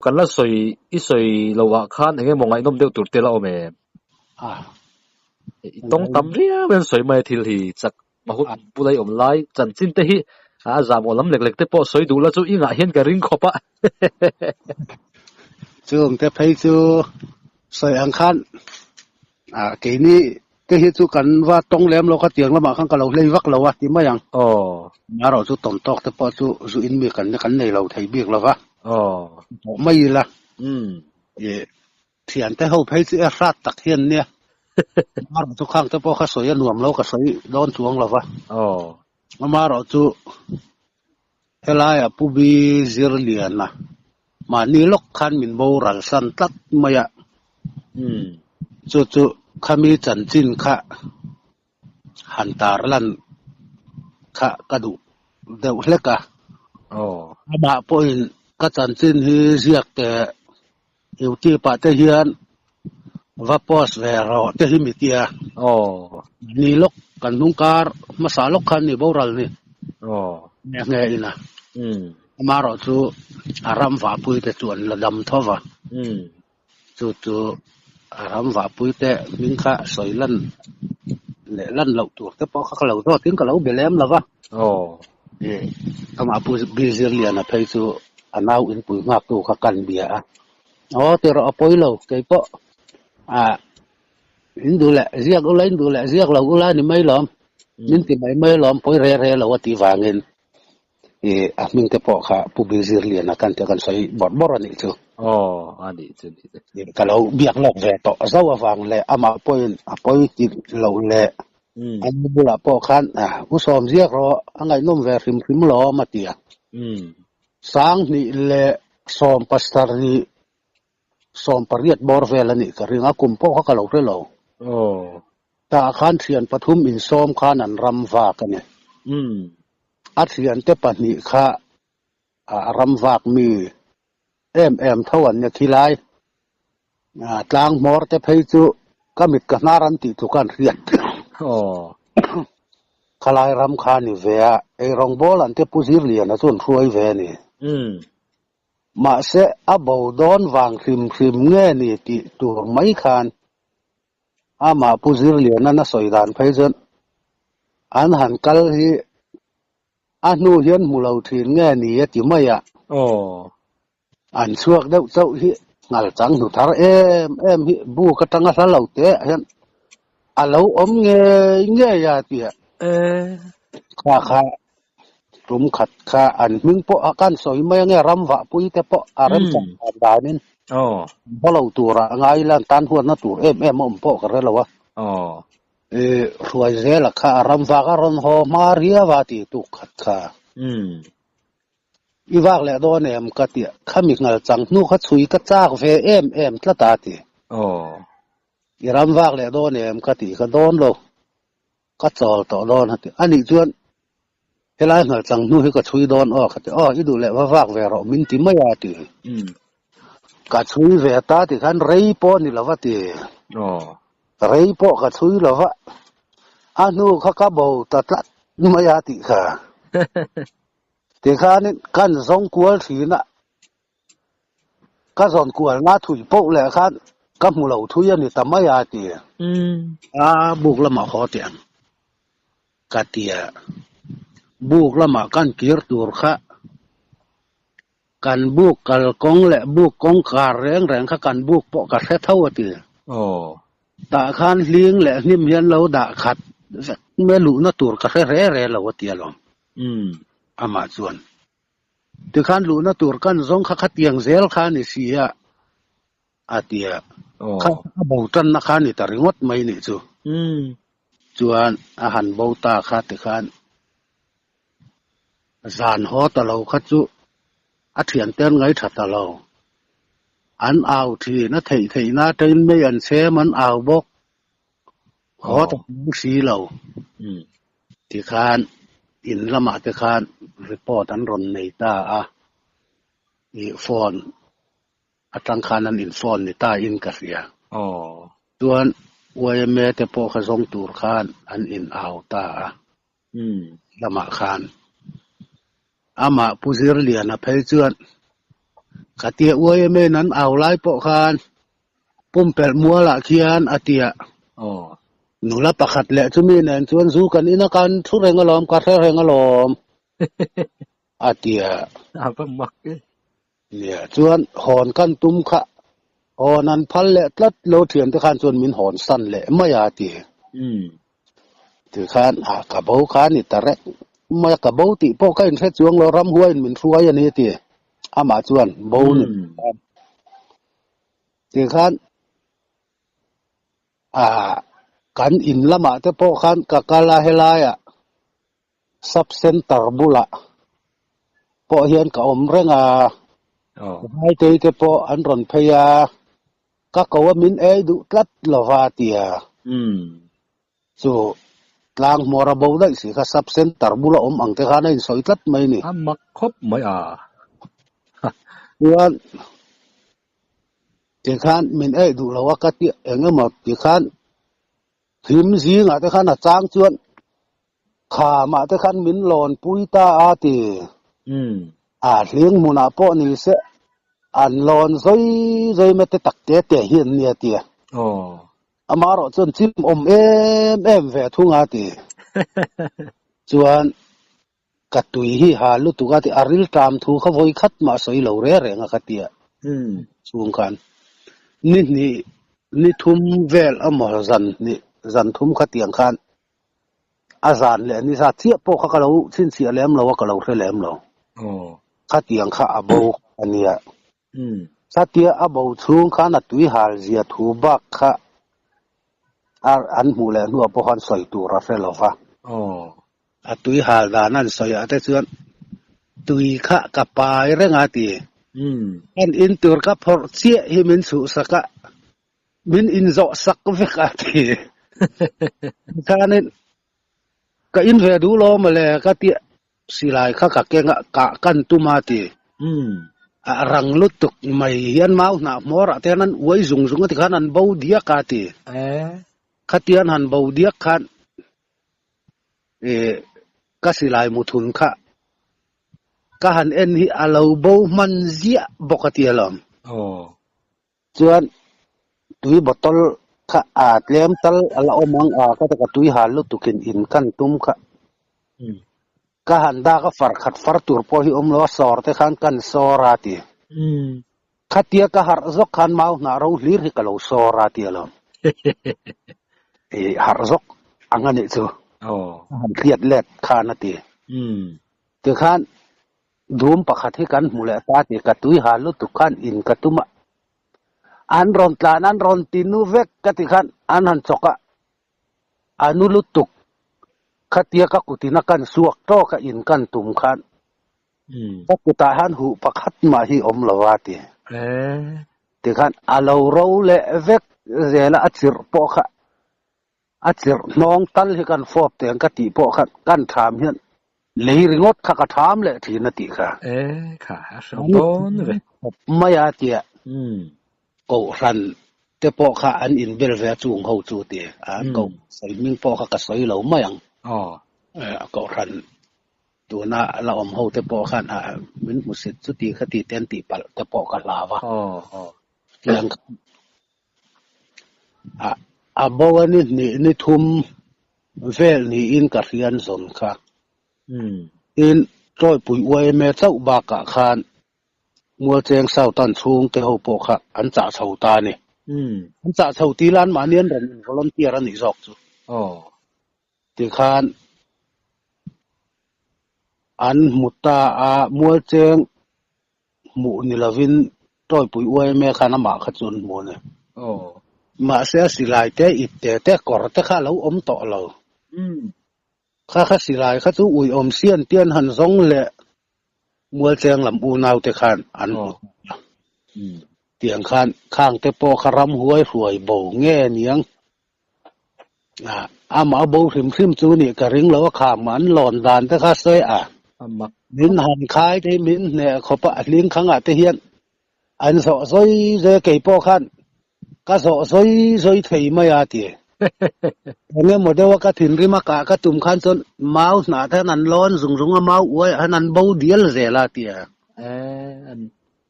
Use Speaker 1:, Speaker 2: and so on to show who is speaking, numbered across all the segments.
Speaker 1: Kan la sawi i sawi lo ah khan eng emaw ngaihnawm deuh tur te la awm em? I tawng tam riau hian sawi mai a thil hi chak mahut bula i awm lai chanchin te hi a zam aw lam lek lek te pawh sawi duh la chu i ngah hian ka ring khawp a.
Speaker 2: Chung te phei chu sawi ang khan keini te hi chu kan va tawng lem lo kha tiang lamah khan ka lo hlei vak lo a ti mai ang.
Speaker 1: Aw.
Speaker 2: Erawh chu tawn tawk te pawh chu zu in mi kan kan nei lo thei bik lo va.
Speaker 1: Aw.
Speaker 2: Tawh mai ila.
Speaker 1: Umm.
Speaker 2: Ih thian te ho phei chu e hrat tak hian nia. Amaherawh chu khang te pawh kha sawi a nuam lo ka sawi dawn chuang lo va.
Speaker 1: Aw.
Speaker 2: Amaherawh chu helaiah Pu Bi Zirliana mahni lawk khan min boral san tlat mai a.
Speaker 1: Umm.
Speaker 2: Chu chu khami chanchin kha han tar lan kha ka duh deuh hlek a.
Speaker 1: Aw.
Speaker 2: Amah pawhin ka chanchin hi ziak teh YouTube ah te hian va post ve rawh te hi mi tia.
Speaker 1: Aw.
Speaker 2: Ni lawk kan hnung kar hmasa lawk khan ni boral ni.
Speaker 1: Aw.
Speaker 2: Nge nge ina.
Speaker 1: Umm.
Speaker 2: Amaherawh chu a ram vahpui te chu an la dam tho va.
Speaker 1: Umm.
Speaker 2: Chu chu a ram vahpui te hming kha sawi lan leh lan loh tur te pawh kha ka lo zawt in ka lo be lem lo va.
Speaker 1: Aw.
Speaker 2: Ih amah Pu Bi Zirliana phei chu a nau inpui nghak tu kha kan bia a. Aw ti rawh a pawi lo kei pawh ah in duh leh ziak ula in duh leh ziak lo ula ni mai lawm. Min ti mai mai lawm pawi re re lo a tih vangin Ih a hming te pawh kha Pu Bil Zirliana kan tia kan sawi bawrh bawrh a nih chu.
Speaker 1: Aw, a nih chu nih chu.
Speaker 2: Ih ka lo biak lawk ve tawh zauh avang leh amah pawhin a pawi ti lo leh a nu bulah pawh khan u sawm ziak rawh a ngaihnawm ve hrim hrim lawm a ti a. Sanghnih leh sawm pasarih 18 bawr vel a nih ka ring a, kum pawh kha ka lo hre lo.
Speaker 1: Aw.
Speaker 2: Tah khan thian pathum insawm khan an ram vak a ni.
Speaker 1: Umm.
Speaker 2: A thiante pahnih kha a ram vak mi em em tho an ni khilai. Tlang hmawr te phei chu ka mit ka hnar an tih tluk a an hriat.
Speaker 1: Aw.
Speaker 2: Khalai ram kha a ni ve a, eirawngbawl an te Pu Zirliana chu an hruai ve a ni.
Speaker 1: Umm.
Speaker 2: Mahse, a bo dawn vang hrim hrim nge ni tih tur mai khan amah Pu Zirliana'n a sawi dan phei chuan an han kal hi a hnu hian hmu lo thin nge ni a ti mai a.
Speaker 1: Aw.
Speaker 2: An chhuak deuh chauh hi ngal chang hnu thar em em hi buk atanga hla lo te ah hian a lo awm ngei ngei a ti a.
Speaker 1: E.
Speaker 2: Kha kha Tum khat kha an hming pawh a kan sawi mai ange ram vah pui te pawh a rem chak dan danin haw lo turah a ngai ila an tan huatna tur em em a awm pawh ka hre lo a. Hruai zela kha a ram vak a rawn haw hma riau a ti tuk khat kha. I vak leh dawn em ka ti a, khami ngal chang hnu kha chhui ka chak ve em em tlat a ti. I ram vak leh dawn em ka ti ka dawn lo. Ka chawl tawh dawn a ti. Anih chuan helai hngalchang hnu hi ka chhui dawn aw ka ti. Aw i duh leh va vak ve rawh min ti mai a ti. Ka chhui ve ta ti khan rei pawh ni lo va ti. Rei pawh ka chhui lo va. A hnu kha ka bo ta tlat mai a tih kha. Tikhanin kan zawng kual thin a. Ka zawn kual nga thui poh leh khan ka hmu lo thui a ni ta mai a ti. A buk lamah haw teh ang ka ti a. Buk lamah kan kir tur kha kan buk kalkawng leh buk kawngkhar reng reng kha kan buk pawh ka hre tho a ti. Tah khan hling leh hnim hian lo dah khat vek mai luhna tur ka hre re re lo a ti alawm. Amah chuan. Tikhan luhna tur kan zawng kha khatiang zel kha a ni si a, a ti a. Kha a bo tanna kha a ni ta ringawt mai nih chu. Chuan a han bo ta kha tikhan zan haw ta lo kha chu a thiante an ngaitha ta lo. An au thin, a theih theihna atangin mei an chhem an au bawk. Haw ta hmang si lo. Tikhan in lamah te khan report an rawn nei ta a, ih phone atang khan an in phone ni ta in ka hria. Chuan yma te pawh kha zawng tur khan an in au ta a lamah khan. Amah Pu Zirliana phei chuan. Khatia YMA in an au lai pawh khan pumpelh mualah khian a tia.
Speaker 1: Aw.
Speaker 2: Nula pakhat leh chumi nen chuan zu kan in a kan thu reng alawm, ka hre reng alawm a tia.
Speaker 1: A va mak e.
Speaker 2: Nia, chuan hawn kan tum kha hawn an phal leh tlat lo thiante khan chuan min hawn san leh mai a ti.
Speaker 1: Umm.
Speaker 2: Tikhan a ka bo kha a ni ta reng mai a, ka bo tih pawh ka inhre chuang lo, ramhuaiin min hruai a ni ti. Amah chuan bo ni
Speaker 1: Umm.
Speaker 2: Tikhan a kan in lamah te pawh khan ka kal a helaiah Sub Centre bulah pawh hian ka awm reng a, Vaitei te pawh an rawn phei a, ka ko a min ei duh tlat lo va tia. Chu tlang hmawr a bo daih si kha Sub Centre bula awm ang te khan a insawi tlat mai ni.
Speaker 1: A mak khawp mai a.
Speaker 2: Chuan tikhan min ei duh lo a ka ti eng emaw tikhan Thim zingah te khan a chang chuan khamah te khan min lawn pui ta a ti. A hling hmunah pawh ni se an lawn zawi zawi mai te tak te te hi an nia ti a. Amaherawh chuan chim awm em em ve thung a ti. Chuan ka tui hi ha lutuk a ti, a ril ṭam thu kha vawi khat mah sawi lo reng reng a ka ti a. Chung khan ni hnih, ni thum vel emaw zan hnih, zan thum kha tiang khan a zan leh ni zat chiah pawh kha ka lo chhinchhiah lem lo a, ka lo hre lem lo. Khatiang kha a bo a nia. Khatia a bo chhung khan a tui hal zia thu bak kha an hmuh leh hnuah pawh khan sawi tur a hre lo va. A tui hal dan an sawi ah te chuan tui kha ka pai reng a ti. Kan in tur ka phawrh chiah hi min chhuh sak a, min inzawh sak vek a ti. Tikhanin ka in ve duh lo mawle ka ti silai kha ka keng a, kah kan tum a ti. A rang lutuk mai hian mau hnah hmawr ah te hian an uai zung zung a tikhan an bo diak a ti. Khatian han bo diak khan Ka silai muthun kha ka han en hi a lo bo hman ziah bawk a ti alawm. Chuan tui bottle kha a tlem tal a la awm ang a ka taka tui hal lutukin in kan tum kha. Ka han dak a far khat far tur pawh hi awm lo a sawr te khan kan sawr a ti. Khatia ka harh zawk khan mau hnah ro hlir hi ka lo sawr a ti alawm. I harh zawk ang a nih chu. Ka han hriat let khan a ti. Tikhan dum pakhat hi kan hmu leh ta ti ka tui hal lutuk khan in ka tum a. An rawn tlan an rawn ti nu vek ka ti khan an han chawk a. A nu lutuk khatia ka kutin a kan suak tawk a in kan tum khan Ka kutah hian huh pakhat mah hi awm lo a ti. Tikhan a lo ro leh vek zel a, a chirh pawh kha a chirh hnawng tal hi kan fawp teng ka tih pawh khan kan tham hian lei ringawt kha ka tham leh thin a tih kha.
Speaker 1: Kha a hrang dawn ve.
Speaker 2: Mai a tia kohhran te pawh kha an inbel ve a chung ho chu ti a, an koh sawi hming pawh kha ka sawi lo mai ang. Kohhran Tuna la awm ho te pawh khan a min hmu sit chuti khati te an tih palh te pawh ka hlau a. Tiang khan a a bo a ni hnih ni thum vel niin ka hrian zawn kha. Tin, Tawipui YMA chauh bakah khan Mualcheng South an chhungte ho pawh kha an chah chho ta a ni. An chah chho ti la anmahni an rawn in volunteer a nih zawk chu. Tikhan an hmu ta a, Mualcheng hmuh ni lovin Tawipui YMA khan amah kha chu an hmu a ni. Mahse a silai te, ip te te, kawr te kha a lo awm tawh lo. Kha kha silai kha chu uiawm sian tian han zawng leh Mualcheng lam unau te khan an hmu ta a. Tiang khan khang te pawh kha ramhuai hruai bo nge niang. Amah a bo hrim hrim chu nih ka ring lo a kham an lawn dan te kha sawi a. Min han khai te hi min hneh khawp a, a hling khangah te hian an zawh zawi zawi a kei pawh khan ka zawh zawi zawi thei mai a ti. Eng emaw deuh a ka thinrim a kah ka tum khan chuan mau hnah te hian an lawn zung zung a, mau uai ah hian an bo dial zel a ti a.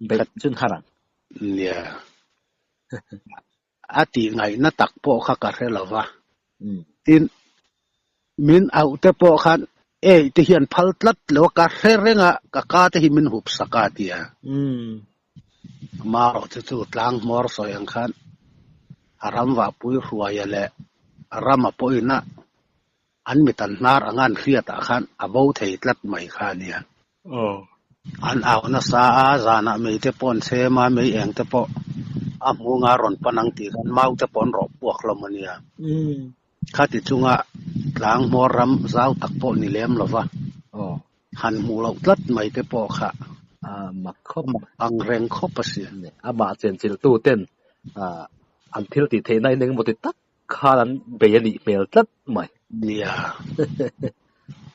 Speaker 1: Beih chun har ang.
Speaker 2: Nia. A tih ngaihna tak pawh kha ka hre lo va. Tin, min auh te pawh khan ei te hian phal tlat lo a, ka hre reng a, ka ka te hi min hup sak a ti a. Amaherawh chu chu tlang hmawr sawi ang khan a ram vahpui hruaia leh rama pawhin a an mit an hnar anga an hriatah khan a bo thei tlat mai kha a nia. An au nasa a, zanah mei te pawh an chhem a, mei eng te pawh a hmu anga rawn pan ang tih khan mau te pawh an rawh puak hlawm a nia. Khati chunga tlang hmawr ram zau tak pawh ni lem lova han hmuh loh tlat mai te pawh kha
Speaker 1: a mak khawp
Speaker 2: ang reng khawp a si.
Speaker 1: Amah chenchilh ten an thil tih theihna in engemaw ti tak khan an bei a nih hmel tlat mai.
Speaker 2: Nia.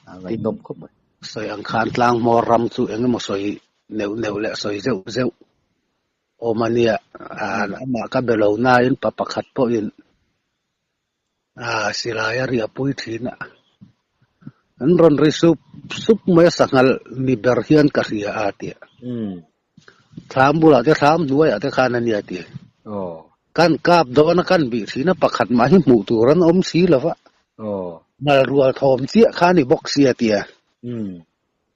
Speaker 1: A ngaihnawm khawp mai.
Speaker 2: Sawi ang khan tlang hmawr ram chu engemaw sawi neuh neuh leh sawi zeuh zeuh awm a nia. Amah ka be lo nain pa pakhat pawhin silai a riahpui thin a. An rawn ri sup sup mai a, sanghal mi ber hian ka hria a tia. Thlam bulah te thlam hnuaiah te khan a nia ti. Kan kap dawn a kan bih thin a pakhat mah hi hmuh tur an awm si lo va. Ngal rual thawm chiah kha a ni bawk sia tia.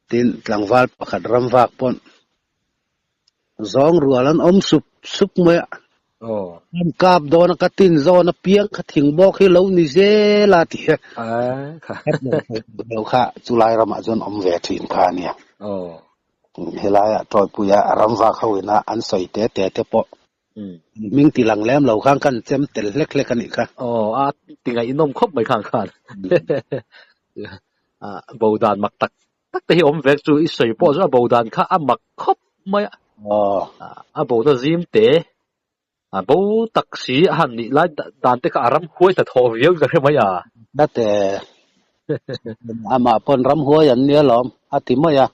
Speaker 2: Tin, tlangval pakhat ram vak pawn zawng rual an awm sup sup mai a. Kan kap dawn a ka tin zawn a piang kha thing bawk hi lo ni zel a ti a. Kha chulai ramah chuan awm ve thin kha a nia. Helaiah Tawipuia ramvak ho ina an sawi te te te pawh hming ti lang lem lo khan kan chem tel hlek hlek a nih kha.
Speaker 1: Aw, a ti ngaihnawm khawp mai khang khan. Bo dan mak tak tak te hi awm vek chu i sawi pawh chu a bo dan kha a mak khawp mai a. A bo na zim te a bo tak si a han nih lai dan te kha a ram huai hnathawh viau in ka hre mai a.
Speaker 2: Nate, amah pawn ram huai an nia lawm a ti mai a.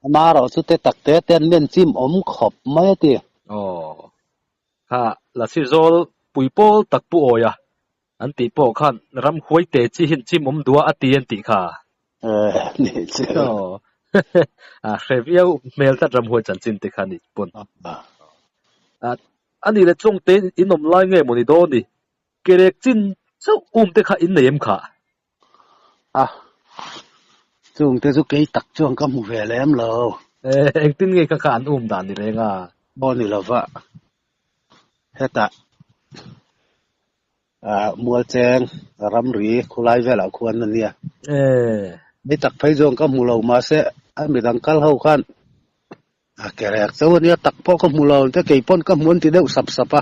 Speaker 2: Amaherawh chu te tak te te an men chim awm khawp mai a ti.
Speaker 1: Aw, kha Lasi zawl pui pawl tak pu awi a an tih pawh khan ram huai te chi hian chim awm duh a a ti an tih kha.
Speaker 2: Eh, ni che.
Speaker 1: Aw, a hre viau hmel tlat ram huai chanchin te kha ni pawn. A ni le chawng te in awm lai nge maw ni dawn ni? Kerek chin chauh um te kha in nei em kha?
Speaker 2: A, chung te chu kei tak chuan ka hmu ve lem lo.
Speaker 1: Eh, engtin nge kha kha an um dan ni reng a?
Speaker 2: Aw ni lova, hetah Mualcheng ramri khulai velah khuan a nia. Mi tak phei zawng ka hmu lo mahse a midang kal ho khan a ke rek chauh a nia tak pawh ka hmu lo te kei pawn ka hmu an ti deuh sap sap a.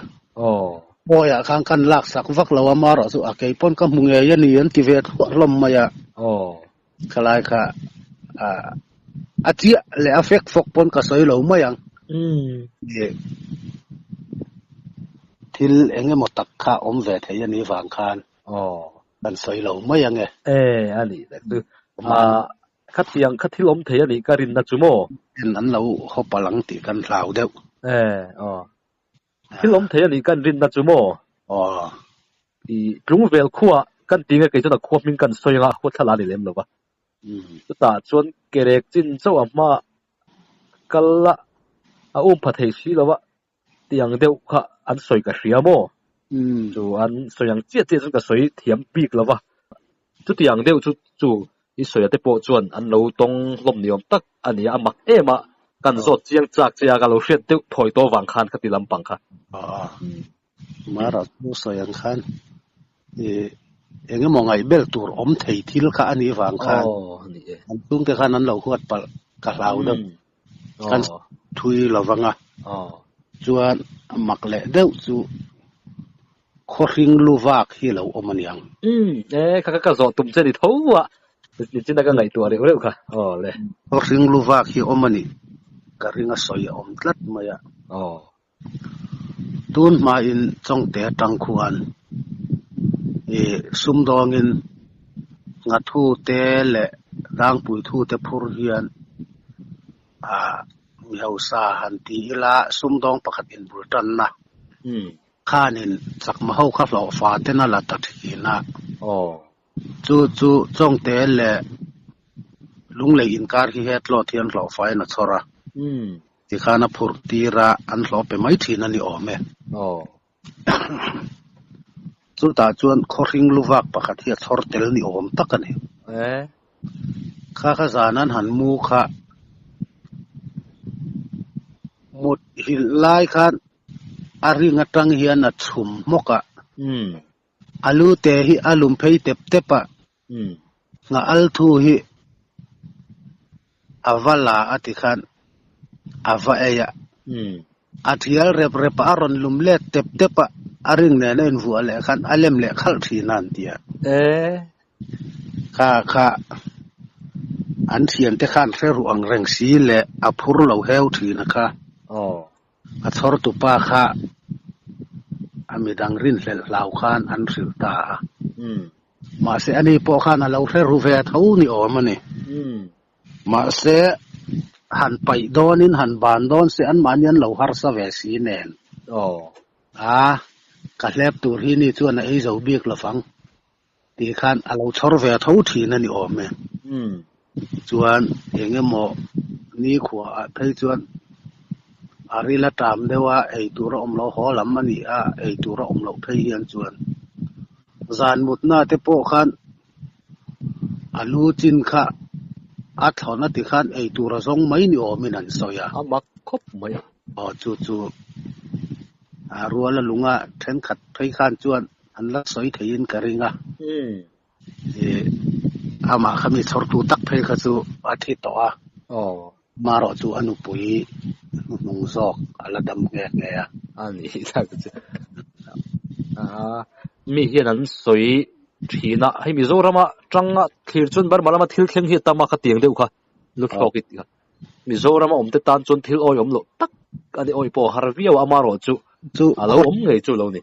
Speaker 2: Awiah khan kan lak sak vak lo a marawh chu a kei pawn ka hmu ngei a ni an ti ve thluah hlawm mai a. Khalai kha a chiah leh a fek fawk pawn ka sawi lo mai ang. Thil eng emaw tak kha awm ve thei a nih vang khan kan sawi lo mai ang e.
Speaker 1: E a nih tak chu. Khatiang kha thil awm thei a nih ka rinna chu maw?
Speaker 2: En an lo haw palh ang tih kan hlau deuh.
Speaker 1: E aw. Thil awm thei a nih kan rinna chu maw?
Speaker 2: Aw.
Speaker 1: I tlungvel khuaah kan ti nge kei chuan a khua hming kan sawi anga khua thla la ni lem lo va. Chutah chuan kerek chin chauh a hma kal a, a um pha thei si lo a, tiang deuh kha an sawi ka hria maw? Chu an sawi ang chiah chiah chuan ka sawi thiam bik lo va. Chutiang deuh chu chu i sawi a te pawh chuan an lo tawng hlawm ni awm tak a ni a, a mak em a, kan zawt chiang chak che a, ka lo hriat deuh thawi tawh vang khan khati lampang kha.
Speaker 2: Mara chu sawi ang khan i eng emaw ngaih bel tur awm thei thil kha a nih vang khan an chhungte khan an lo huat palh ka hlau deuh kan thui lo vang a, chuan mak leh deuh chu Khawhring lu vak hi lo awm a niang.
Speaker 1: Umm e kha kha ka zawh tum che ni tho a, nichina ka ngaihtuah reuh reuh kha aw le.
Speaker 2: Khawhring lu vak hi awm a nih ka ring a sawi a awm tlat mai a.
Speaker 1: Aw.
Speaker 2: Tun hmain Chawngte atang khuan i sumdawngin Nghathu te leh Dangpui thu te phur hian a mi hausa han ti ila sumdawng pakhat inbul tanna. Khanin chakma ho kha hlawhfa ten a la ta thin a. Chu chu Chawngte leh Lunglei inkar hi hetlawt hian hlawhfa in a chhawr a. Tikhan a phurh tir a, an hlawh pe mai thin a ni awm e.
Speaker 1: Aw.
Speaker 2: Chutah chuan khawhring luvak pakhat hi a chhawr tel ni awm tak a ni.
Speaker 1: E.
Speaker 2: Kha kha zan an han mu kha. Mut hilh lai khan a ring atang hian a chhum hmawk a.
Speaker 1: Umm.
Speaker 2: A lu te hi a lum phei tep tep a.
Speaker 1: Umm.
Speaker 2: Nghah al thu hi a va la a ti khan a va ei a.
Speaker 1: Umm.
Speaker 2: A thial rep rep a, a rawn lum let tep tep a, a ring nen a invuah leh khan a lem leh khalh thin a an ti a.
Speaker 1: E.
Speaker 2: Kha kha an thiante khan hre ruh ang reng si leh a phur lo heu thin a kha.
Speaker 1: Aw.
Speaker 2: A chhawrtupa kha a midang rinhlelh hlau khan an hrilh ta a. Mahse ani pawh khan a lo hre ru ve tho ni awm a ni. Mahse han paih dawnin han ban dawn se anmahni an lo harsa ve si nen. A, ka hlep tur hi ni chuan a ei zo bik lovang tih khan a lo chhawr ve tho thin a ni awm e. Chuan eng emaw nikhua ah phei chuan a ril a tam deuh a, ei tur a awm lo haw lam a ni a, ei tur a awm loh phei hian chuan zan mutna te pawh khan a lu chin kha a thlawn a ti khan ei tur a zawng mai ni awmin an sawi a.
Speaker 1: A mak khawp mai a.
Speaker 2: Aw chu chu a rual a lunga thenkhat phei khan chuan an la sawi theiin ka ring a. Ih amah kha mi chhawrtu tak phei kha chu a thi tawh a.
Speaker 1: Aw.
Speaker 2: Marawh chu a nupui hnuhnung zawk a la dam nghe nghe a.
Speaker 1: A ni tak chu. A mi hian an sawi thin a, hei Mizorama tanga thlir chuan Burma lama thil thleng hi a tam a kha tiang deuh kha lu thlawk i tih kha. Mizorama awmte tan chuan thil awi awm loh tak a ni awi pawh a har viau a, amarawh chu a lo awm ngei chu lo ni.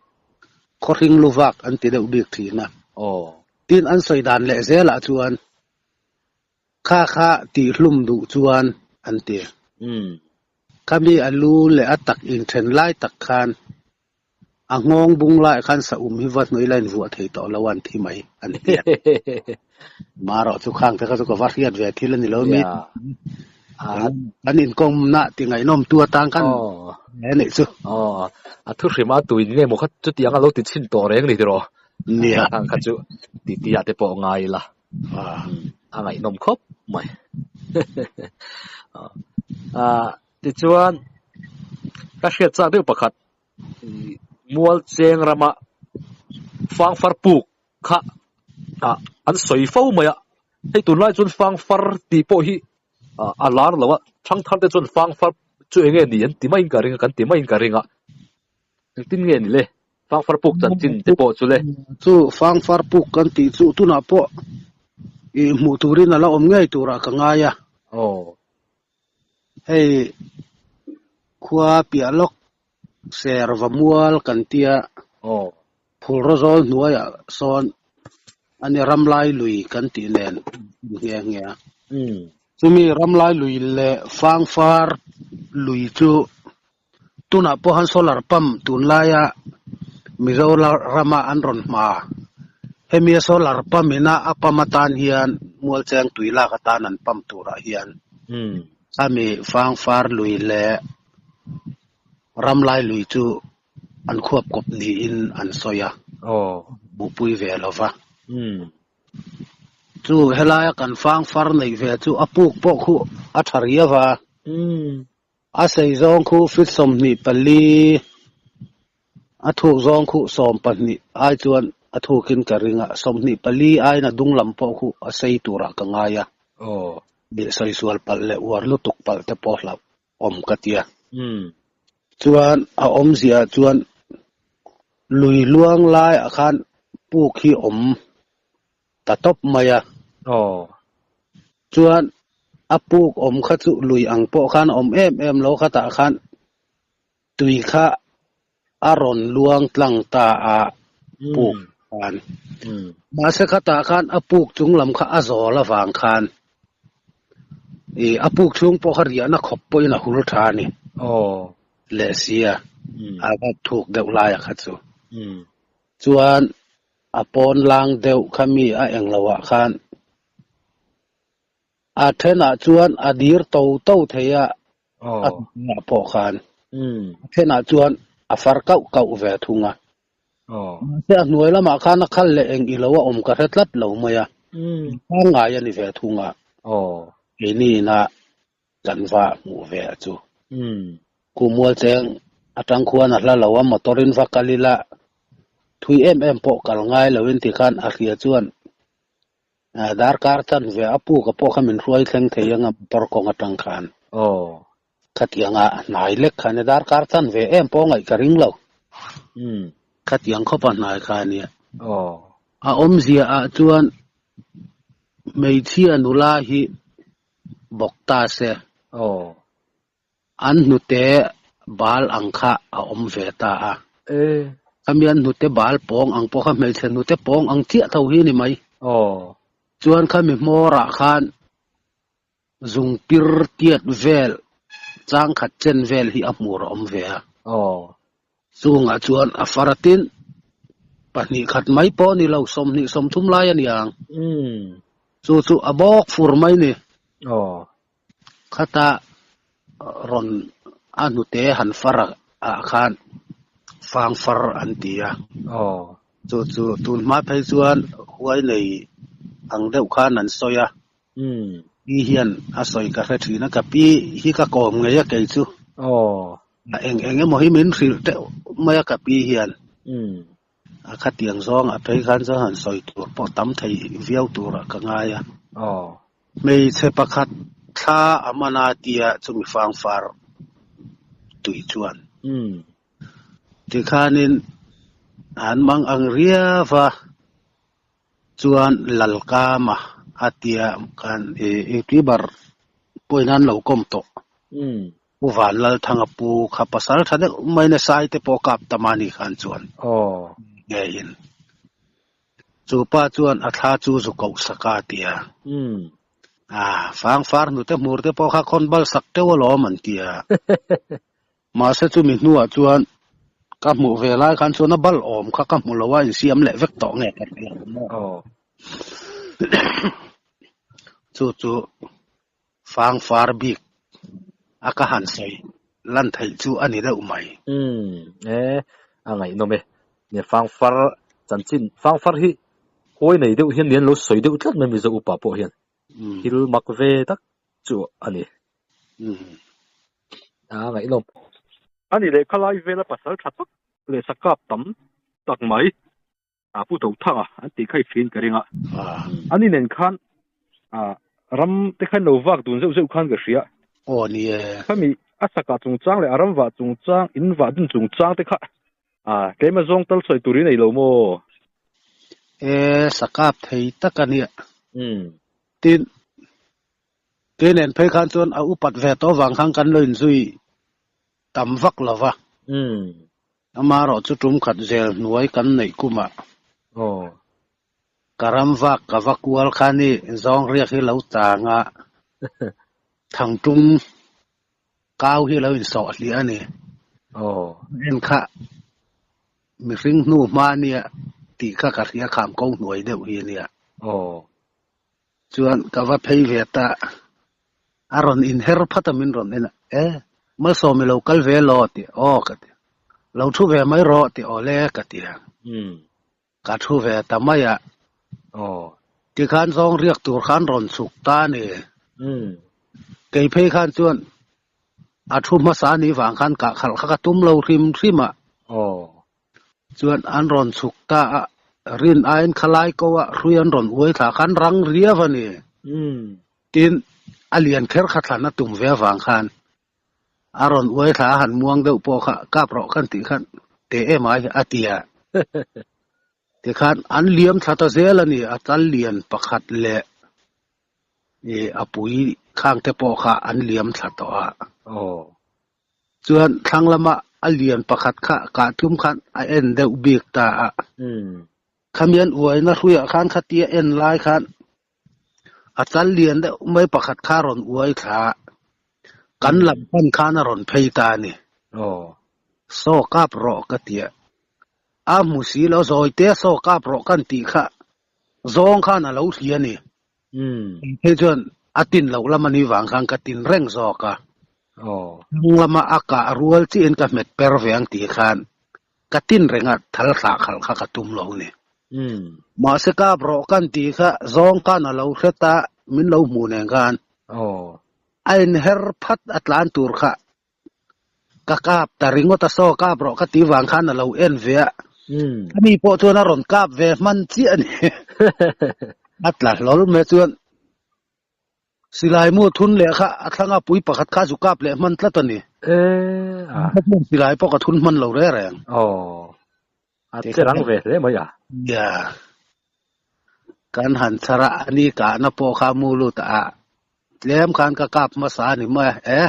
Speaker 2: Khawhring lu vak an ti deuh bik thin a.
Speaker 1: Aw.
Speaker 2: Tin an sawi dan leh zelah chuan kha kha tihhlum duh chuan an ti.
Speaker 1: Umm.
Speaker 2: Khami a lu leh a tak inthen lai tak khan a nghawng bung laiah khan saum hi va hnuai la invuah thei tawh lo a an thi mai an ti a. Marawh chu khang te kha chu ka va hriat ve thil a ni lo mi. Kan inkawmna ti ngaihnawm tu atan khan he neih chu.
Speaker 1: Aw, a thu hrim a tuin nge maw kha chutiang a lo ti chhin tawh reng ni tiraw?
Speaker 2: Nia.
Speaker 1: Khang kha chu titi ah te pawh ngai ila. A ngaihnawm khawp mai. Tichuan ka hriat chak deuh pakhat mual cheng rama fangfar puk kha an sawi fo mai a, hei tunlai chuan fangfar tih pawh hi a lar lo a, thangthar te chuan fangfar chu eng nge ni an ti maiin ka ring a, kan ti maiin ka ring a, engtin nge ni le fangfar puk chanchin te pawh chu le.
Speaker 2: Chu fangfar puk kan tih chu tunah pawh ih hmuh turin a la awm ngei turah ka ngai a.
Speaker 1: Aw.
Speaker 2: Hei khua piah lawk ser va mual kan tia.
Speaker 1: Aw.
Speaker 2: Phulraw zawl hnuaiah sawn a ni Ramlai lui kan tih nen nghe nghe a. Chumi Ramlai lui leh Fangfar lui chu tunah pawh han solar pump tunlaia Mizoram-a an rawn hma. Hemi a solar pump ina a pump atan hian Mualcheng tui lak atan an pump turah hian ami Fangfar lui leh Ramlai lui chu an khuap kawp niin an sawi a, hmuhpui ve lo va. Chu helaia kan fang far neih ve chu a puk pawh khu a tha riau a, a sei zawng khu feet 24, a thuk zawng khu 12 ai chuan a thukin ka ring a, 24 aiin a dung lam pawh khu a sei turah ka ngai a, sawi sual palh leh uar lutuk palh te pawh hlauh. awm ka tia. Chuan a awmzia chuan lui luang laiah khan puk hi awm ta tawp mai a. Chuan a puk awm kha chu lui ang pawh khan a awm em em lo khatah khan tui kha a rawn luang tlang ta a puk khan. Mahse khatah khan a puk chung lam kha a zawl avang khan ih a puk chhung pawh kha riahna khawp pawhin a hul tha a ni. Leh sia a va thuk deuh laia kha chu. Chuan a pawn lang deuh kha mi a englo ah khan a thenah chuan a dir to to thei a. A hnuaiah pawh khan a thenah chuan a far kauh kauh ve thung a. Mahse a hnuai lamah khan a khal leh eng ilo a awm ka hre tlat lo mai a, pangngai a ni ve thung a. Keini ina kan va hmuh ve a chu. Kumual cheng atang khuan a hla lo a, motor in va kal ila thui em em pawh kal ngai lo in tikhan a hria chuan Darkar chan ve a puk a pawh kha min hruai thleng thei anga motor kawng atang khan.
Speaker 1: Aw.
Speaker 2: Khatianga hnai lek kha nia darkar chan ve em pawh ngaih ka ring lo.
Speaker 1: Umm.
Speaker 2: Khatiang khawpa hnai kha nia.
Speaker 1: Aw.
Speaker 2: A awmzia ah chuan hmeichhia nula hi bawk ta se.
Speaker 1: Aw.
Speaker 2: An hnute bal ang kha a awm ve ta a.
Speaker 1: E.
Speaker 2: Khami an hnute bal pawng ang pawh kha hmeichhe hnute pawng ang chiah tho hi a ni mai.
Speaker 1: Aw.
Speaker 2: Chuan khami hmawrah khan zung pir tiat vel chang khat chen vel hi a hmur a awm ve a.
Speaker 1: Aw.
Speaker 2: Chungah chuan a far atin pahnih khat mai pawh a ni lo, 20 30 lai a ni ang.
Speaker 1: Umm.
Speaker 2: Chu chu a bawk fur mai ni.
Speaker 1: Aw.
Speaker 2: Khata rawn a hnute han far ah khan fang far an ti a.
Speaker 1: Aw.
Speaker 2: Chu chu tun hma phei chuan huai nei ang deuh khan an sawi a.
Speaker 1: Umm.
Speaker 2: Pi hian a sawi ka hre thin a, ka pi hi ka kawm ngei a kei chu.
Speaker 1: Aw.
Speaker 2: A eng eng emaw hi min hrilh teuh mai a ka pi hian.
Speaker 1: Umm.
Speaker 2: A khatiang zawng a phei khan chuan han sawi tur pawh tam thei viau turah ka ngai a.
Speaker 1: Aw.
Speaker 2: Hmeichhe pakhat thla a man a tia chumi fangfar tui chuan.
Speaker 1: Umm.
Speaker 2: Tikhanin an mang ang riau a, chuan Lalkama a tia khan i youtuber pawhin an lo kawm tawh.
Speaker 1: Umm.
Speaker 2: Pu Vanlalthanga pu kha pasal tha deuh mai na sai te pawh kap ta mahni khan chuan
Speaker 1: Aw.
Speaker 2: ngeiin chu pa chuan a thla chu zu koh sak a ti a.
Speaker 1: Umm.
Speaker 2: A, fang far hnute hmur te pawh kha khawn bal sak teuh alawm an ti a. Mahse chumi hnuah chuan ka hmuh ve lai khan chuan a bal awm kha ka hmu lo a, insiam leh vek tawh nge ka ti a.
Speaker 1: Aw.
Speaker 2: Chu chu Fang far bik a ka han sawi lan theih chu a ni deuh mai.
Speaker 1: Umm e, a ngaihnawm e. Nia fang far chanchin, fang far hi huai nei deuh hian ni an lo sawi deuh tlat mai Mizo upa pawh hian. Thil mak ve tak chu a ni. A ngaihnawm. A ni leh khalai vela pasal tha tak leh sakap tam tak mai. A pu tho thang a, an tih kha i hriin ka ring a. Ani nen khan ram te khan lo vak dun zeuh zeuh khan ka hria.
Speaker 2: Aw ni e.
Speaker 1: Khami a sakah chungchang leh a ram vah chungchang, in vah dun chungchang te kha tlem a zawng tal sawi tur i nei lo maw?
Speaker 2: E, sakap thei tak a nia.
Speaker 1: Umm.
Speaker 2: Tin, kei nen phei khan chuan a upat ve tawh vang khan kan lo inzui tam vak lo va.
Speaker 1: Umm.
Speaker 2: Amaherawh chu tum khat zel hnuai kan neih kumah ka ram vak ka va kual kha ni zawng riak hi lo chang a, thangtum kau hi lo insawh hliah a ni. En kha mihring hnu hma nia tih kha ka hria kham ko hnuai deuh hi ania. Chuan ka va phei ve ta, a rawn inher phat a min rawn en a, E, Malsawm i lo kal ve law ti, aw ka ti. Lo thu ve mai rawh ti, aw le ka ti a. Ka thu ve ta mai a. Tikhan zawng riak tur khan rawn chhuk ta a ni. Kei phei khan chuan a thu hmasa ni vang khan kah khalh kha ka tum lo hrim hrim a. Chuan an rawn chhuk ta a, rin aiin khalai ko a hrui an rawn uai thla khan rang riau a ni. Tin, a lian kher kha thlan a tum ve avang khan a rawn uai thla a han muang deuh pawh kha kap rawh khan tih khan teh em ai a ti a. Tikhan an liam thla ta zel a ni, a chal lian pakhat leh a pui khang te pawh kha an liam thla tawh a. Chuan thlang lama a lian pakhat kha kah tum khan a en deuh bik ta a. Khami an uaina hruiah khan khatia en lai khan a chal lian deuh mai pakhat kha a rawn uai thla a, kan lam pan khan a rawn phei ta a ni. Saw kap rawh ka ti a, a hmu si lo zawi te saw kap rawh kan tih kha zawng khan a lo hria a ni. Hei chuan a tin loh lam a ni vang khan ka tin reng zawk a. Hnung lama a kah rual chiahin ka hmet per ve ang tih khan ka tin renga thal thlah khalh kha ka tum lo ni. Mahse kap rawh kan tih kha zawng khan a lo hre ta min lo hmuh nen khan a inher phat a tlan tur kha ka kap ta ringawt a saw kap rawh ka tih vang khan a lo en ve a. Ani pawh chuan a rawn kap ve hman chiah a ni. A tla hlawl mai chuan Silai mu thun leh kha a thlanga pui pakhat kha zu kap leh hman tlat a ni. Silai pawh ka thun hman lo reng reng.
Speaker 1: Aw, a che rang ve hle mai a.
Speaker 2: Nia, kan han chhar a, ani kahna pawh kha mu lut a, tlem khan ka kap hmasa a ni mai e.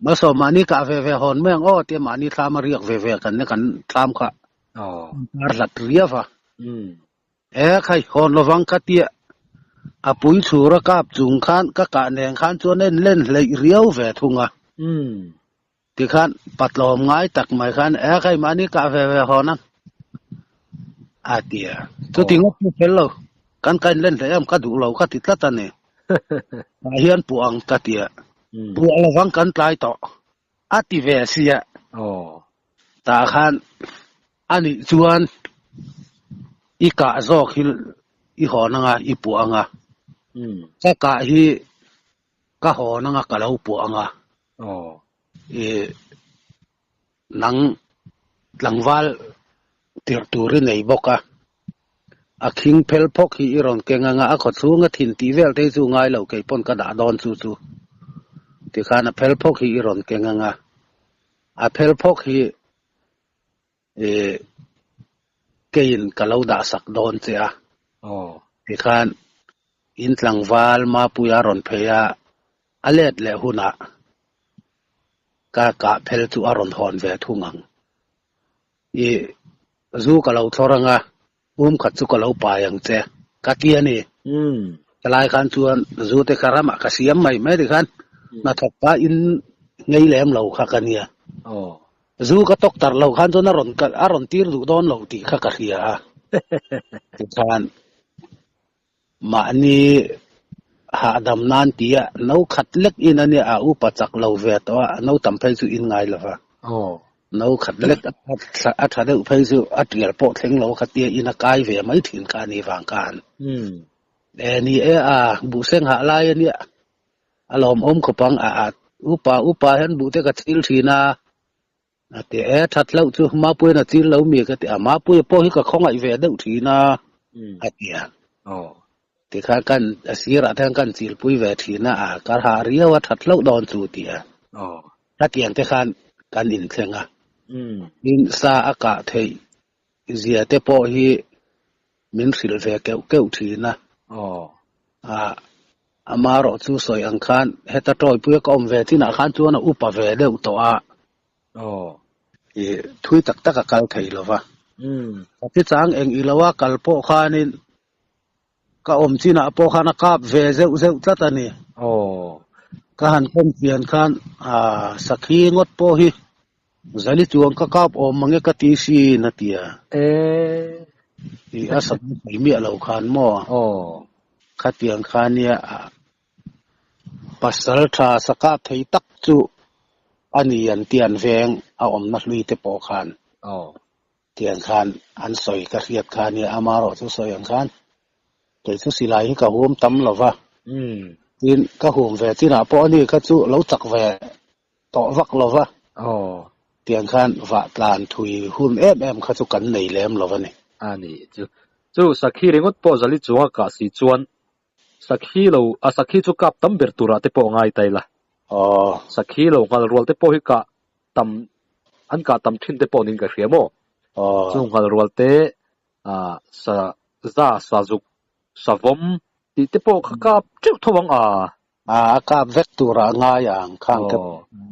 Speaker 2: Malsawm mahni kah ve ve hawn mai ang aw tia mahni thlam a riak ve ve kan ne kan thlam kha kar hlat riau a. E khai, hawn lovang ka tia. A pui chhur a kap chung khan ka kah nen khan chuan en len hleih riau ve thung a. Tikhan patlawm ngai tak mai khan e khai mahni kah ve ve hawn ang a ti a. Chuti ngawt chu fel lo, kan ka inlen hleih em ka duh lo ka ti tlat a ni. Tah hian puah ang ka ti a, puah lovang kan tlai tawh a ti ve sia. Tah khan a nih chuan i kah zawk hi i hawn anga i puah anga, ka kah hi ka hawn anga ka lo puah anga, i nang tlangval tirh tur i nei bawk a, a khing phel phawk hi i rawn keng anga a khaw chhunga thin tih vel te hi chu ngai lo kei pawn ka dah dawn chu chu tikhan a phel phawk hi i rawn keng anga a phel phawk hi keiin ka lo dah sak dawn che a tikhan in tlangval Mapuia rawn phei a a let leh hunah ka kah phel chu a rawn hawn ve thung ang. I zu ka lo thlawr anga um khat chu ka lo pai ang che ka ti a ni. Helai khan chuan zu te kha ramah ka siam mai mai tikhan hnathawk pa in ngei lem lo kha ka nia. Zu ka tawk tar lo khan chuan a rawn a rawn tir duh dawn lo tih kha ka hria a. Tikhan mahni hahdam nan tia no khat lek in a nia a upa chak lo ve tawh a, no tam phei chu in ngai lo va. No khat lek a tha deuh phei chu a tial pawh thleng lo kha tia in a kai ve mai thin kha a ni vang khan. E ni e a, buhseng hah lai a nia, a lawmawm khawp ang a, upa upa hian buh te ka chil thin a, A ti e, that loh chu Mapuia'n a chil lo mi ka ti a, Mapuia pawh hi ka khawngaih ve deuh thin a, a ti a. Tikhan kan a sirah te khan kan chilpui ve thin a, a kar hah riau a that loh dawn chu ti a. Hetiang te khan kan inthleng a, tin sa a kah theih zia te pawh hi min hrilh ve keuh keuh thin a. A amarawh chu sawi ang khan heta tawipuia ka awm ve chinah khan chuan a upa ve deuh tawh a. I thui tak tak a kal thei lo va. Ka thi chang eng i lo a kal pawh khanin ka awm chinah pawh khan a kap ve zeuh zeuh tlat a ni. Ka han kawm pian khan sakhi ngawt pawh hi Zali chuan ka kap awm mange ka ti sin a ti a. I a sak thei miah lo khan maw? Khatiang kha nia pasal tha sa kap thei tak chu a ni an ti an veng a awmna hlui te pawh khan. Tiang khan an sawi ka hriat kha nia amarawh chu sawi ang khan kei chu silai hi ka hum tam lo va. Tin ka hum ve chinah pawh a ni kha chu lo chak ve Tawh vak lo va. Tiang khan vah tlan thui hun em em kha chu kan nei lem lo a ni.
Speaker 1: A ni chu. Chu sakhi ringawt pawh zali chunga kah si chuan sakhi lo, a sakhi chu kap tam ber turah te pawh ngai ta ila. Sakhi lo nghal rual te pawh hi kah tam, an kah tam thin te pawh niin ka hria maw? Chu nghal rual te sa za, sa zuk, sa vawm tih te pawh kha kap teuh tho ang a.
Speaker 2: A kap vek turah a ngai ang khang te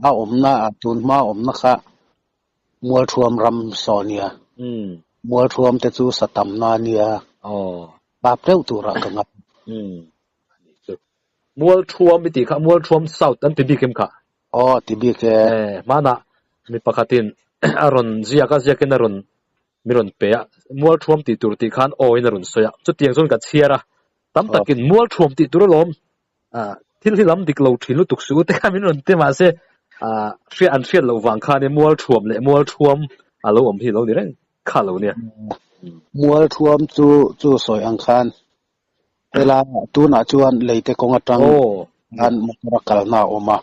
Speaker 2: a awmna a tun hma awmna kha Mualthuam ram saw nia. Mualthuam te chu sa tamna a nia. Kap deuh turah ka ngai.
Speaker 1: Mualthuam i tih kha Mualthuam South an ti bik em kha?
Speaker 2: Aw ti bik e.
Speaker 1: Hmanah mi pakhatin a rawn ziak a ziakin a rawn mi rawn pe a, Mualthuam tih tur tih khan aw in a rawn sawi a, chutiang chuan ka chhiar a, tam takin Mualthuam tih tur alawm, thil hi lam dik lo thin lutuk suh u te kha min rawn ti mahse Hriat an hriat loh vang khan mual thuam leh mual thuam a lo awm hi lo ni reng kha lo nia.
Speaker 2: Mual thuam chu chu sawi ang khan hela tunah chuan leite kawng atang khan motor a kalna a awm a.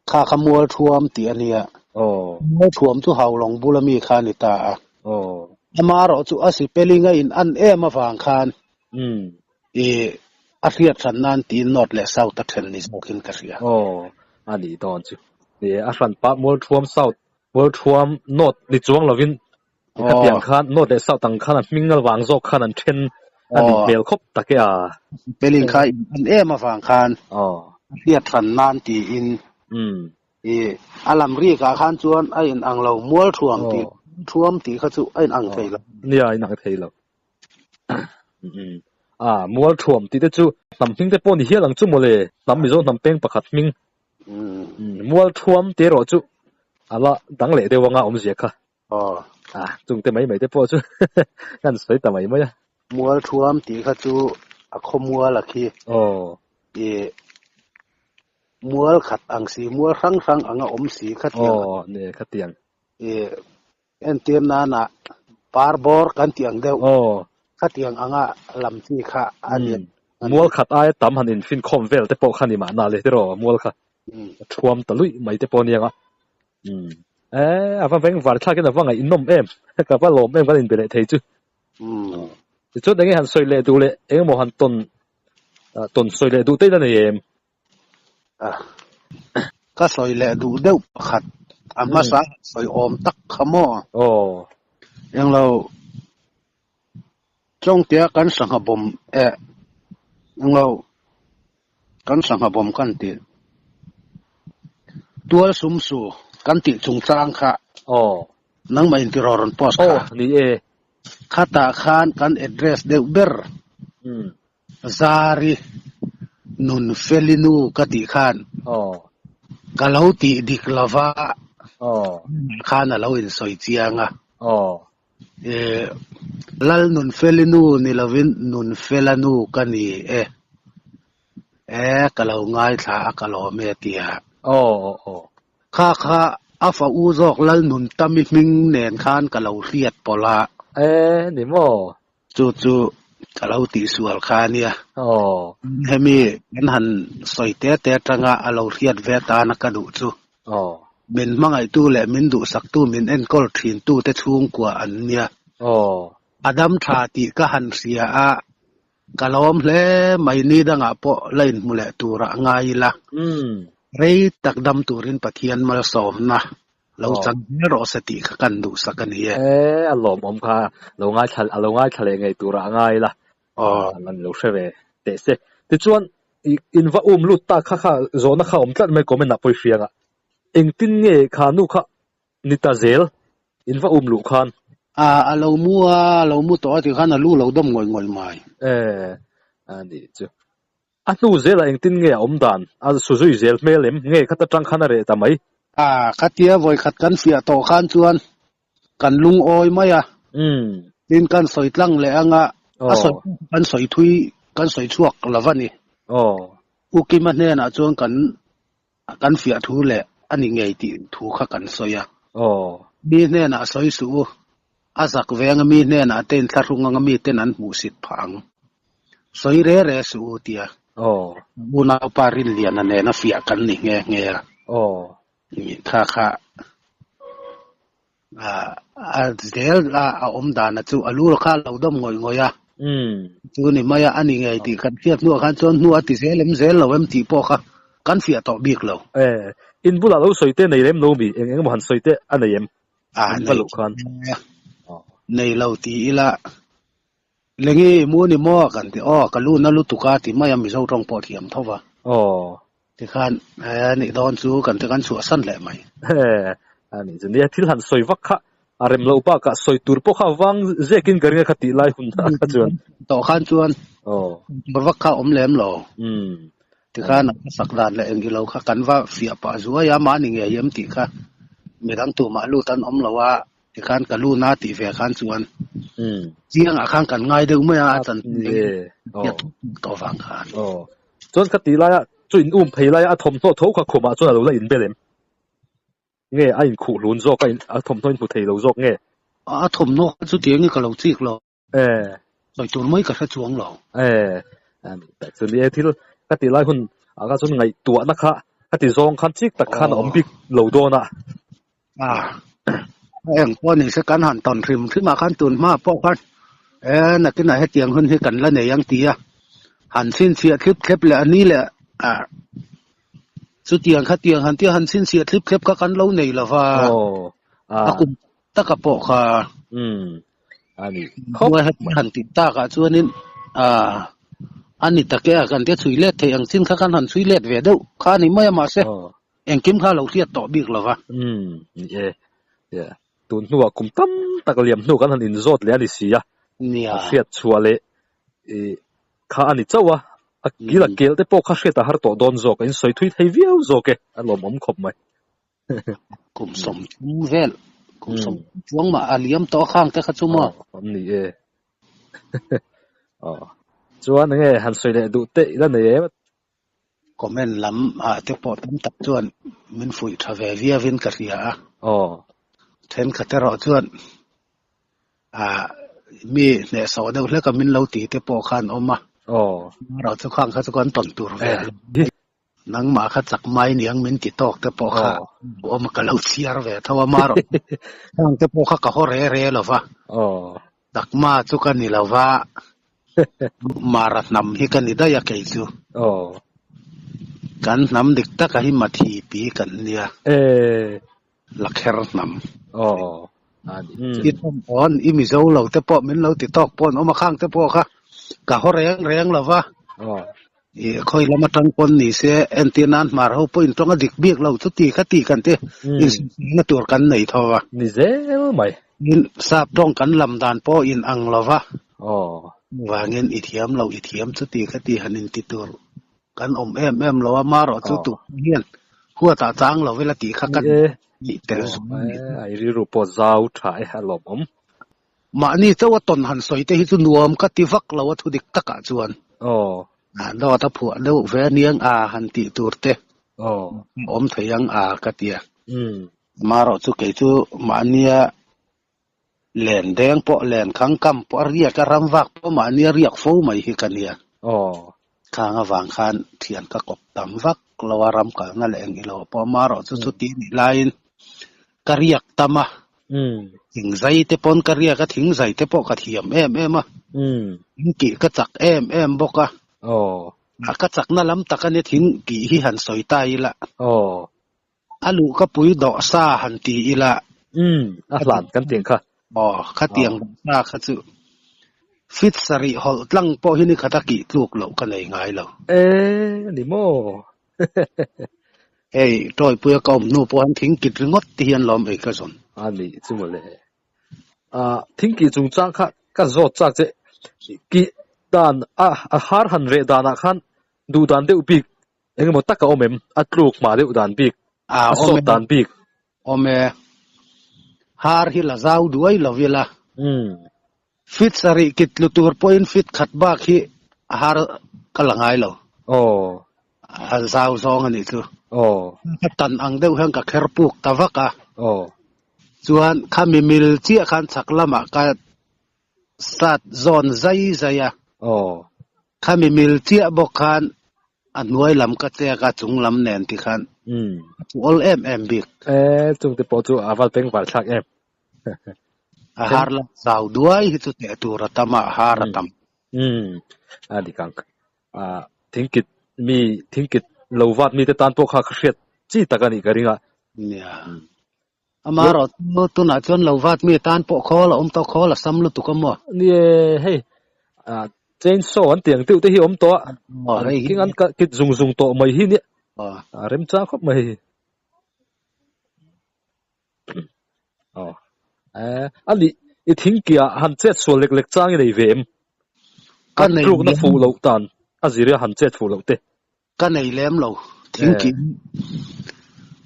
Speaker 2: Kha kha mual thuam tih a nia. Mual thuam chu Haulawng bula mi kha a ni ta a. Amaherawh chu a spelling a in an em avang khan I a hriat hran nan tiin North leh South a then ni zawkin ka hria.
Speaker 1: Aw, a nih dawn chu. Ni a hran pah Mualthuam South, Mualthuam North ni chuang lovin khatiang khan North leh South ang khan a hming avang zawk khan an then a nih hmel khawp tak e a.
Speaker 2: Spelling kha in an em avang khan a hriat hran nan tiin i a lam rik ah khan chuan a in ang lo Mualthuam tih Thuam tih kha chu a in ang thei lo.
Speaker 1: Nia, a in ang thei lo. A, mual thuam tih te chu hnam hming te pawh ni hial ang chu mawle, hnam Mizo hnam peng pakhat hming. Mual thuam tih erawh chu a la dang leh deuh anga awmzia kha. A, chung te mai mai te pawh chu kan sawi ta mai mai a.
Speaker 2: Mual thuam tih kha chu a khawmual a khi. I mual khat ang si, mual hrang hrang anga awm si khatiang.
Speaker 1: Aw, ni khatiang.
Speaker 2: I Entir nana par bawr kan tih ang deuh khatiang anga lam chi kha a ni.
Speaker 1: Mual khat aia tam han infinkhawm vel te pawh kha ni mahna le tiraw mual kha thuam ta luih mai te pawh ania nga. E a va veng var thlakin a va ngaihnawm em ka va lawm em kan inbe leh thei chu. Tichuan enge han sawi leh duh leh engemaw han tawn tawn sawi leh duh te ila nei em?
Speaker 2: Ka sawi leh duh deuh pakhat a hmasa sawi awm tak kha maw?
Speaker 1: Aw.
Speaker 2: Englo Chawngtea kan sangha bawm eh englo kan sangha bawm kan tih tual sum su kan tih chungchang kha
Speaker 1: Aw.
Speaker 2: Nangmah in tiraw rawn post kha?
Speaker 1: Aw ni e.
Speaker 2: Khatah khan kan address deuh ber. Zari, nun felinu ka tih khan ka lo tih dik lova khan a lo insawi chiang a. Lal nun felinu ni lovin nun felanu ka ni e. E, ka lo ngaithla a ka lawm e tia. Kha kha a fa u zawk Lal nun tami hming nen khan ka lo hriat pawlh a.
Speaker 1: E, ni maw?
Speaker 2: Chu chu ka lo tihsual kha a nia.
Speaker 1: Aw.
Speaker 2: Hemi kan han sawi te te atanga a lo hriat ve tana ka duh chu.
Speaker 1: Aw.
Speaker 2: Min hmangaihtu leh min duhsaktu min enkawl thintu te chhungkua an nia.
Speaker 1: Aw.
Speaker 2: A dam tha tih ka han hria a, ka lawm hle mai ni dangah pawh la inhmu leh turah ngai ila. Rei tak dam turin Pathian malsawmna Lo chang zel rawh se tih kha kan duhsak a ni e.
Speaker 1: E, a lawmawm kha lo ngaithla a lo ngaithla leh ngei turah a ngai la. Aw. An lo hre ve teh se. Tichuan in va um lut ta kha kha zawhna kha awm tlat mai comment ah pawi hriang a. Engtin nge kha nu kha ni ta zel in va um luh khan?
Speaker 2: A, a lo mu a, a lo mu tawh a ti khan a lu lo dawm ngawih ngawih mai.
Speaker 1: E, a nih chu. A hnu zelah engtin nge a awm dan? A su zui zel hmel em? Nge khat atang khan a reh ta mai?
Speaker 2: A, khatia vawikhat kan fiah tawh khan chuan kan lungawi mai a. Tin kan sawi tlang leh anga a sawi kan sawi thui kan sawi chhuak lo a ni. U Kima hnenah chuan kan kan fiah thu leh a ni ngei tih thu kha kan sawi a. Mi hnenah sawi suh u, a zak veng a mi hnenah te inthlahrung anga mi ten an hmuhsit phah ang. Sawi re re suh u tia unaupa Rinliana nena fiah kan ni nghe nghe a. Kha kha a zel a a awm dana chu a lu kha a lo dawm ngawih ngawih a. Chu ni mai a, a ni ngei tih kan hriat hnuah khan chuan hnu a ti zel em zel lo em tih pawh kha kan fiah tawh bik lo.
Speaker 1: E, in bulah lo sawi te nei lem lo mi? Eng eng emaw han sawi te a nei em?
Speaker 2: A, nei nei lo ti ila Lengi mu ni maw kan ti aw ka lu na lutuk a ti mai a Mizo tawng pawh thiam tho va.
Speaker 1: Aw.
Speaker 2: Tikhan he nih dawn chu kan ti kan chhuah san leh mai.
Speaker 1: He a nih chu nia thil han sawi vak kha a rem loh bakah sawi tur pawh kha vang zekin ka ring a kha tih lai hun ah kha chuan.
Speaker 2: Tawh khan chuan
Speaker 1: aw
Speaker 2: tur vak kha awm lem lo.
Speaker 1: Umm.
Speaker 2: Tikhan a sak dan leh eng ilo kha kan va fiah pah zuai a mahni ngei em tih kha midang tumah lut an awm lo a. Tikhan ka lu na tih ve khan chuan chiangah khan kan ngai deuh mai a, a chan tawh vang khan.
Speaker 1: Aw, chuan ka tih laia chu in um phei laia a thawmhnaw tho kha khumah chuan a lo la inbel em? Nge a inkhuh hlun zawk a a thawmhnaw in hmu thei lo zawk nge?
Speaker 2: A thawmhnaw kha chu tiang i ka lo chik lo.
Speaker 1: Eh.
Speaker 2: Sawi tur mai ka hre chuang lo.
Speaker 1: Eh. Tak chu ni e, thil ka ti lai hun ah kha chuan ngaihtuahna kha ka ti zawng khan chik tak khan a awm bik lo dawn a.
Speaker 2: Ah. Eng pawh ni se kan han tawn hrim hrim ah khan tun hma pawh khan eh nakinah hetiang hun hi kan la nei ang tia han chhinchhiah thlip thlep leh a ni leh ah Chutiang khatiang han tia han chhinchhiah thlip thlep kha kan lo nei lo va.
Speaker 1: Aw.
Speaker 2: A kum taka pawh kha.
Speaker 1: Umm. A ni.
Speaker 2: Khawp. Han tih takah chuanin a a ni tak e a kan tia chhui let theih ang chin kha kan han chhui let ve deuh kha a ni mai a mahse engkim kha a lo hriat tawh bik lo va.
Speaker 1: Umm. Ni e. Tun hnuah kum tam tak liam hnu kan han inzawt leh a ni si a.
Speaker 2: Nia.
Speaker 1: Hriat chhuah leh kha a ni chauh a, a kil a kel te pawh kha hriat a har tawh dawn zawk, a insawi thui thei viau zawk e, a lawmawm khawp mai.
Speaker 2: Kum 30 vel, kum 30 chuang mah a liam tawh a khang te kha chu maw?
Speaker 1: Aw, an ni e. Aw, chuan enge han sawi leh duh teh ila nei em?
Speaker 2: Comment lam ah te pawh tam tak chuan min fuih tha ve viau in ka hria a.
Speaker 1: Aw.
Speaker 2: Thenkhat erawh chuan ah mi hnehsawh deuh hlek a min lo ti te pawh khan awm a.
Speaker 1: Aw.
Speaker 2: Erawh chu khang kha chu kan tawn tur ve a lo. Nangmah kha chak mai niang min ti tawk te pawh kha awm a ka lo chhiar ve tho a ma erawh khang te pawh kha ka haw re re lo va.
Speaker 1: Aw.
Speaker 2: Chakma chu ka ni lo va, Mara hnam hi ka ni daih a kei chu.
Speaker 1: Aw.
Speaker 2: Kan hnam dik taka hi Mathi pi kan nia.
Speaker 1: Eh.
Speaker 2: Lakher hnam.
Speaker 1: Aw.
Speaker 2: I thawm pawn i Mizo lo te pawh min lo ti tawk pawn awm a khang te pawh kha ka haw reng reng lo va.
Speaker 1: Aw.
Speaker 2: I khawi lam atang pawn ni se entir nan hmar ho pawh intawng a dik bik lo chu ti kha ti kan ti insiamna tur kan nei tho a.
Speaker 1: Ni zel mai.
Speaker 2: Tin, sap tawng kan lam dan pawh in ang lo va.
Speaker 1: Aw.
Speaker 2: Chuvangin i thiam lo i thiam chu ti kha ti han inti tur kan awm em em lo a, marawh chu tu hian huatah chang lo ila tih kha kan nih tel zung a ni.
Speaker 1: Ai rilru pawh zau tha e a lawmawm.
Speaker 2: Mahni chauh a tawn han sawi te hi chu nuam ka ti vak lo a thu dik takah chuan.
Speaker 1: Aw.
Speaker 2: Dawt a phuah deuh ve aniang a han tih tur te.
Speaker 1: Aw.
Speaker 2: Awm thei ang a ka ti a.
Speaker 1: Umm.
Speaker 2: Marawh chu kei chu mahnia len deng pawh len khang kam pawh a riak a ram vak pawh mahnia riak fo mai hi ka nia.
Speaker 1: Aw.
Speaker 2: Khang avang khan thian ka kawp tam vak lo a ram kalna leh eng ilo pawh marawh chu chuti nih laiin ka riak tam a. Thing zai te pawn ka riak a thing zai te pawh ka thiam em em a. Thing kih ka chak em em bawk a.
Speaker 1: Aw.
Speaker 2: Ka chakna lam tak a ni thing kih hi han sawi ta ila.
Speaker 1: Aw.
Speaker 2: A luh ka pui dawh sa han ti ila.
Speaker 1: Umm, a hlan kan tiang kha.
Speaker 2: Aw, khatiang dawh sa kha chu fit sarih hawlh tlang pawh hi ni khat a kih tluk loh ka nei ngai lo.
Speaker 1: E, ni maw?
Speaker 2: Hei, Tawipuia ka awm hnu pawh han thing kit ringawt ti hian lawm ei ka zawn.
Speaker 1: A nih chu mawle. Ah, thingkih chungchang kha ka zawt chak che. Kih dan a a har han reh danah khan duh dan deuh bik Engemaw tak a awm em? A tluk hma deuh dan bik, a sawt dan bik.
Speaker 2: Awm e. Har hi la zau duai lo ila. Fit sarih kit tlu tur pawhin fit khat bak hi a har ka la ngai lo.
Speaker 1: Aw.
Speaker 2: A zau zawng a nih chu.
Speaker 1: Aw.
Speaker 2: Ka tan ang deuh hian ka kher puk ta vak a.
Speaker 1: Aw.
Speaker 2: Chuan khami mil chiah khan chhak lamah ka sat zawn zai zai a.
Speaker 1: Aw.
Speaker 2: Khami mil chiah bawk khan a hnuai lam ka chek a chung lam nen ti khan a chu awl em em bik.
Speaker 1: E, chung te pawh chu a val peng val thlak em.
Speaker 2: A har la zau duai hi chu teh tur a tam a, a har a tam.
Speaker 1: Umm, a dik ang. A thingkit mi thingkit lo vat mi te tan pawh kha ka hriat chi tak a nih ka ring a.
Speaker 2: Nia. Amarawh chu tunah chuan lo vat mi tan pawh khawl a awm tawh khawl a sam lutuk a maw?
Speaker 1: Ni e, hei chainsaw an tih ang deuh te hi a awm tawh a, an king an kit zung zung tawh mai hi nia, a remchang khawp mai hei. Aw, a nih i thingkiah han chet sual lek lek chang i nei ve em?
Speaker 2: Ka nei
Speaker 1: A tlukna fuh loh tan a zir a han chet fuh loh te.
Speaker 2: Ka nei lem lo, thingkih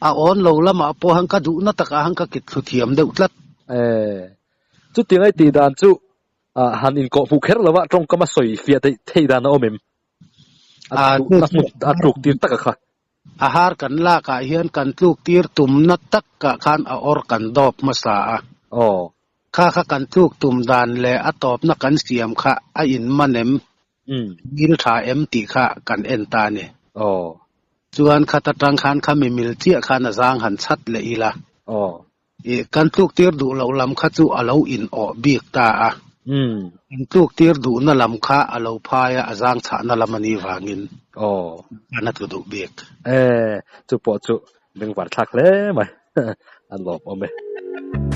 Speaker 2: a awn lo lamah pawh han ka duhna takah han ka kit thlu thiam deuh tlat.
Speaker 1: Eh, chutiang ai tih dan chu han inkawh hmuh kher lova tawngkam a sawi fiah theih theih dan a awm em? A duhna hmun a tluk tir taka kha.
Speaker 2: A har kan lakah hian kan tluk tir tumna takah khan a awr kan dawp hmasa a.
Speaker 1: Aw.
Speaker 2: Kha kha kan tluk tum dan leh a tawpna kan siam kha a inman em, ngil tha em tih kha kan en ta a ni.
Speaker 1: Aw.
Speaker 2: Chuan khat atang khan khami mil chiah khan a zang han chhat leh ila.
Speaker 1: Aw.
Speaker 2: I kan tluk tir duh loh lam kha chu a lo in awh bik ta a. Kan tluk tir duhna lam kha a lo phai a, a zang chhahna lam a nih vangin
Speaker 1: Aw.
Speaker 2: Kan a tlu duh bik.
Speaker 1: E, chu pawh chu bengvar thlak hle mai. A lawmawm e.